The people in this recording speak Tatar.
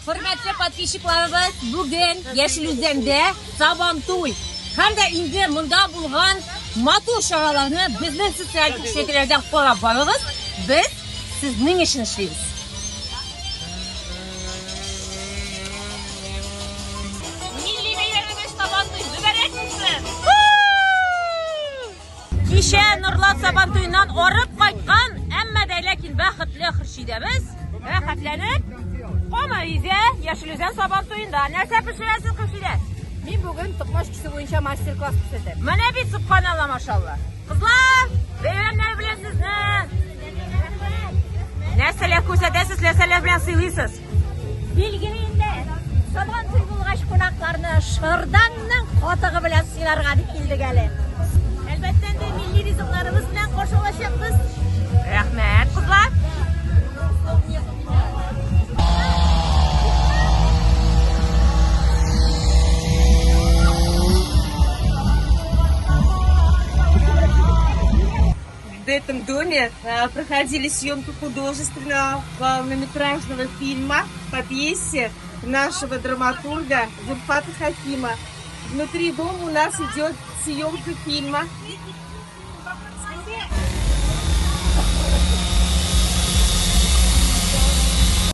Хөрмәтле подписчикларыбыз, бүген Яшел Үзәндә Сабантуй. Һәм дә инде монда булган матур чараларны безнең социаль челтәрләрдән карап барыгыз. Без сезнең өчен эшлибез. Милли бәйрәмебез Сабантуй мөбарәк булсын! Кичә Норлат Сабантуеннан арып кайткан, әмма дә ләкин бәхетле Хөршидәбез рәхәтләнеп Кама өйдә Яшел Үзән Сабантуенда. Нәрсә пешерәсез, Хөршидә? Мин бүген токмач кисү буенча мастер-класс күрсәтәм. Менә бит субханалла, машалла. Кызлар, бәйрәмнәр белән сезне! Нәрсәләр күрсәтәсез, нәрсәләр белән сыйлыйсыз? Билгеле инде, Сабантуй булгач кунакларны шырданның катыгы белән сыйларга дип килдек әле. Әлбәттә инде милли ризыкларыбыз белән каршы алачакбыз. Рәхмәт, кызлар. В этом доме проходили съемки художественного полнометражного фильма по пьесе нашего драматурга Зульфата Хакима. Внутри дома у нас идет съемка фильма.